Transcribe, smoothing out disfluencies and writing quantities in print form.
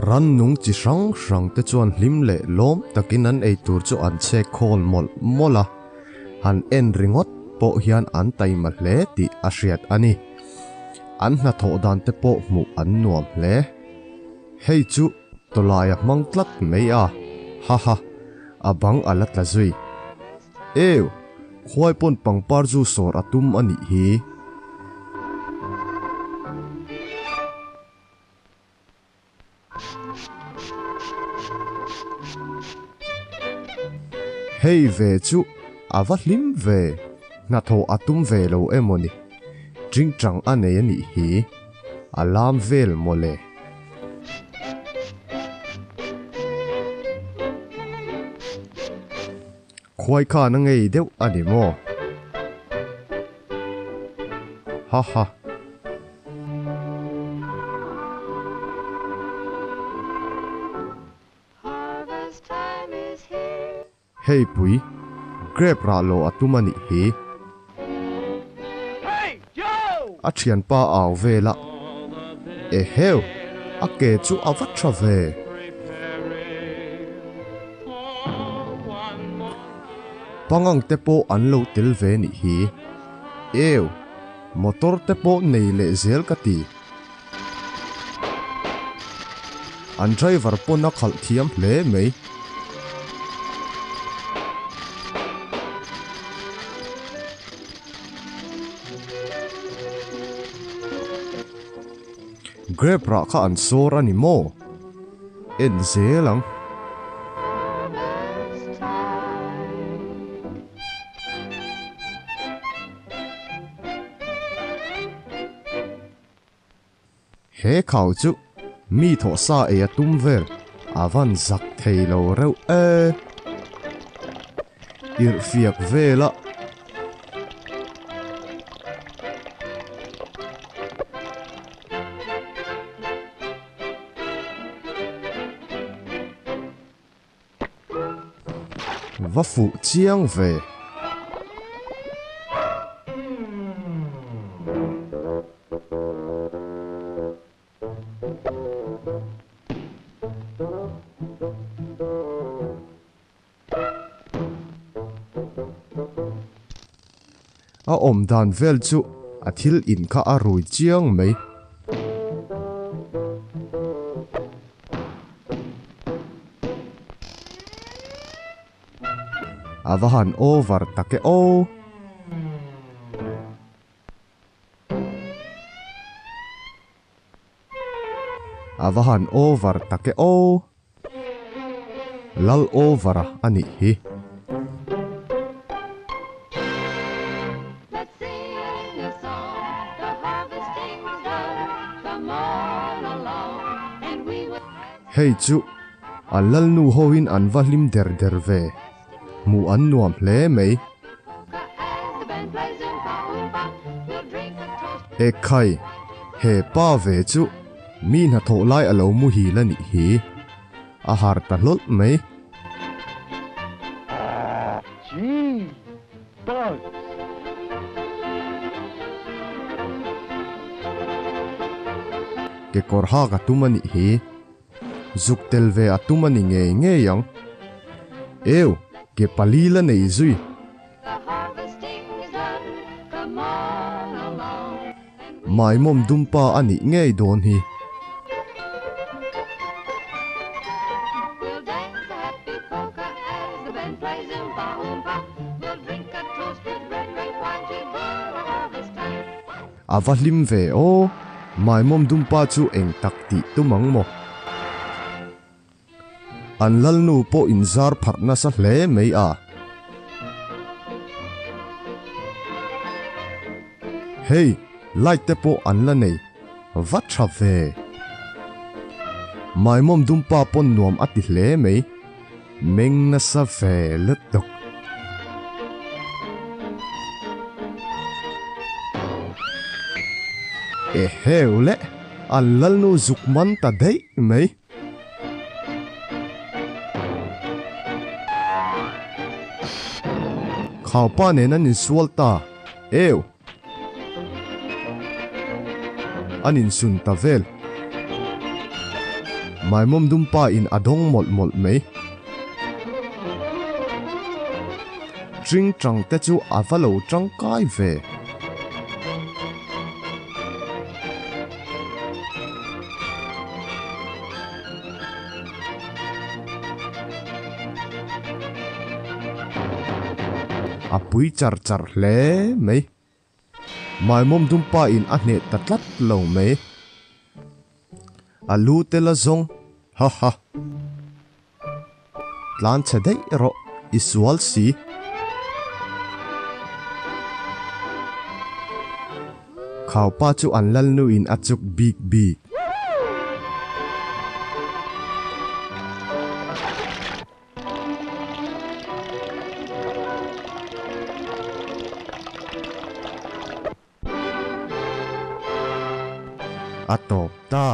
Rannung chi hrang hrang te chuan hlim leh lawm takin an eitur chu an chhek khawl mawlh mawlh a, han en ringawt pawh hian an taima hle tih a hriat a ni. An hnathawh dan te pawh hmuh an nuam hle. Hei chu tawlai a hmang tlat mai a, haha, a bang a la tla zui. Eu! Khuai pawn pangpar zu sawr a tum a nih hi. Hei ve chu a va hlim ve, hnathawh a tum ve lo emaw ni? Tingtang a nei a nih hi, a lam vel mawle. Khuai khan a ngei deuh a ni maw? Ha ha. Hei pui, grape rah lo a tum a nih hi. A thianpa au vel a. Eheu! A ke chu a va tha ve. Pangang te pawh an lo tel ve nih hi. Eu! Motor te pawh nei leh zel ka ti. An driver pawn a khalh thiam hle mai. Grape rah kha an sawr a ni maw? En zel ang. He khau chu mi thawh sa ei a tum vel a van zak thei lo reuh e. Irhfiak vel a. Va fuh chiang ve. A awm dan vel chu a thil in kha a rui chiang mai. A va han over tak e aw. A va han over tak e aw. Lal over a a nih hi. Hei chu a lalnu hoin an va hlim der der ve. Hmuh an nuam hle mai. Ekhai, he pa ve chu mi hnathawh lai a lo muhil a nih hi. A har ta hlawlh mai. Kekawr hak a tum a nih hi. Zuk tel ve a tum a ni ngei ngei ang. Eu, ke pali la nei zui. Maimawm dumpa a nih ngei dawn hi. A va hlim ve aw, Maimawm dumpa chu eng tak tih tum ang maw? An lalnu pawh inzar pharh nasa hle mai a. Hei, light te pawh an la nei va tha ve. Maimawm dumpa pawn nuam a ti hle mai. Meng nasa ve lutuk. Eheu le, an lalnu zuk man ta daih mai. Khaupa nen an insual ta eu. An insun ta vel. Maimawm dumpa in a dawng mawlh mawlh mai. Ṭingṭang te chu a va lo ṭangkai ve. A pui char char hle mai. Maimawm dumpa in a hneh ta tlat lo mai. A lu te la zawng, ha ha. Tlan chhe daih rawh, i sual si. Khaupa chu an lalnu in a chuk bik bik. A tawp ta.